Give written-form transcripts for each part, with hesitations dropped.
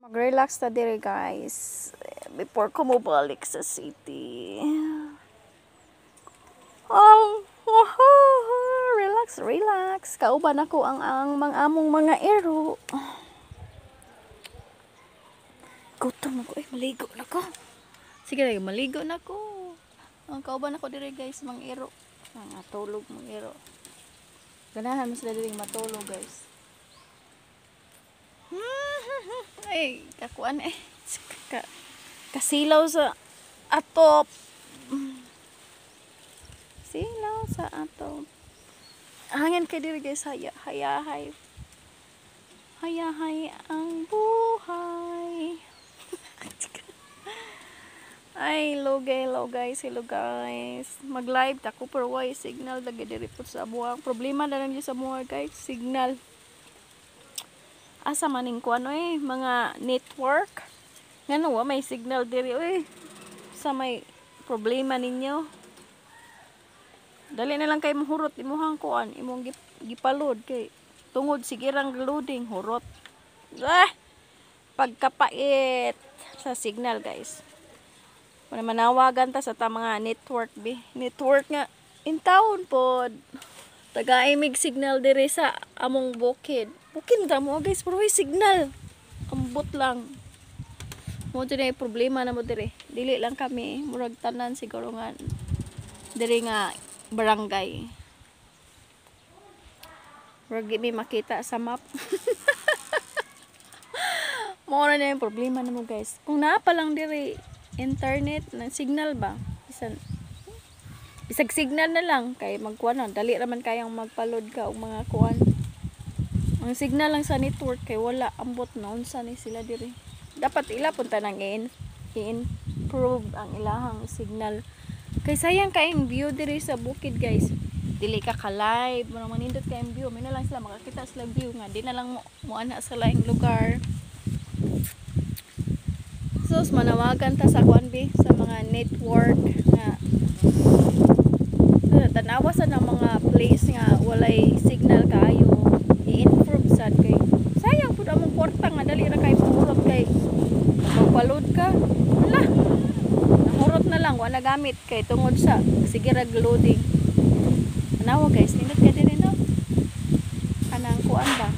Mag-relax ta diri, guys, before ko mobalik sa city. Oh, woohoo! Relax, relax. Kauban ako ang mga among mga ero. Gutom ako. Ay, maligo na ko. Sige, maligo na ko. Ang kauban ako diri, guys, mga ero. Mga tulog, mga ero. Ganahan mo sila diri matulog, guys. Ay, kakuan eh. Kasilaw sa atop. Silaw sa atop. Hangin kay diri, guys, haya, hayahay. Hayahay ang buhay. Ay, lugay, lugay, hello guys. Mag-live ta ko pero why signal lagi diri po sa buwang. Problema na lang sa mga, guys, signal. Asa maning kuan eh, mga network. Ngano wa may signal diri oy? Sa may problema ninyo. Dali na lang kay mahurot imuhang kuan, imong gipaload kay tungod sige rang loading, hurot. Ah! Pagkapait sa signal, guys. Wala, manawagan ta sa ta mga network bi. Network nga in town pod. Taga-imig signal diri sa among bukid. Bukid ta mo, guys, pero way signal. Ambot lang. Mo diri problema na mo diri. Dili lang kami, murag tanan siguro nga diri nga barangay. Murag di mi makita sa map. Mao na yung problema na mo, guys. Kung naa pa lang diri internet na signal ba? Bisan bisag signal na lang kay magkuan na dali ra man kayang magpaload ka og mga kuan. Ang signal lang sa network kay wala, ambot na unsa ni sila diri. Dapat ila punta nang i-improve ang ilahang signal. Kay sayang kayong view diri sa bukid, guys. Dili ka ka live, mo manindot kayong view. May na lang sila makakita sila view nga di na lang mo ana sa laing lugar. So, manawagan ta sa kuan bi, sa mga network nga so, tanawa sa ng mga place nga walay signal kaayo, i-improve sad kay sayang pud among kwarta nga dali ra kay mahurot kay magpaload ka, wala, nahurot na lang, wala gamit kay tungod sa sige rag loading. Tanawa, guys, nindot kay diri, no, kanang kuan ba,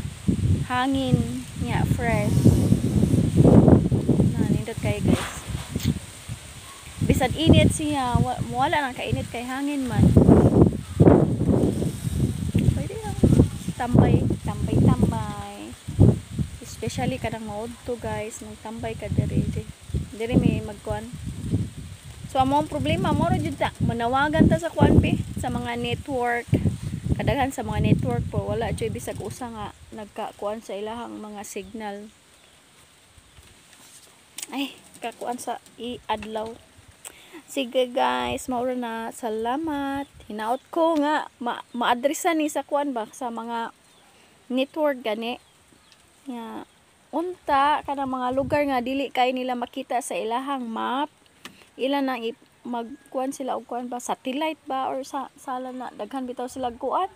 hangin nga fresh na, nindot kay, guys. Bisan init siya, wala nang kainit kay hangin man. Pwede lang tambay, tambay, tambay, especially kanang maudto, guys, magtambay ka diri diri may magkuan. So among problema mo ra jud ta, manawagan ta sa kuan bi, sa mga network. Kadaghan sa mga network po wala jud bisag usa nga nagkakuan sa ilahang mga signal. Ay, kakuan sa i-adlaw. Sige guys, maura na. Salamat. Hinaot ko nga maadresan ni sa kuan ba, sa mga network gani. Nga unta kanang mga lugar nga dili kay nila makita sa ilahang map. Ila nang magkuan sila og kuan ba, satellite ba or sa sala na daghan bitaw sila kuan.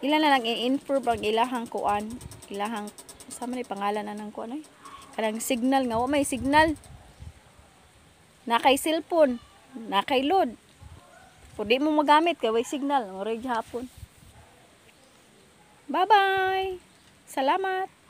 Ila na lang i-improve ang ilahang kuan, ilahang sa man pangalan na ng kuan ay. Kanang signal nga wa may signal. Na kay cellphone, na kay load. Pwede mo magamit kay way signal, oray hapon. Bye-bye. Salamat.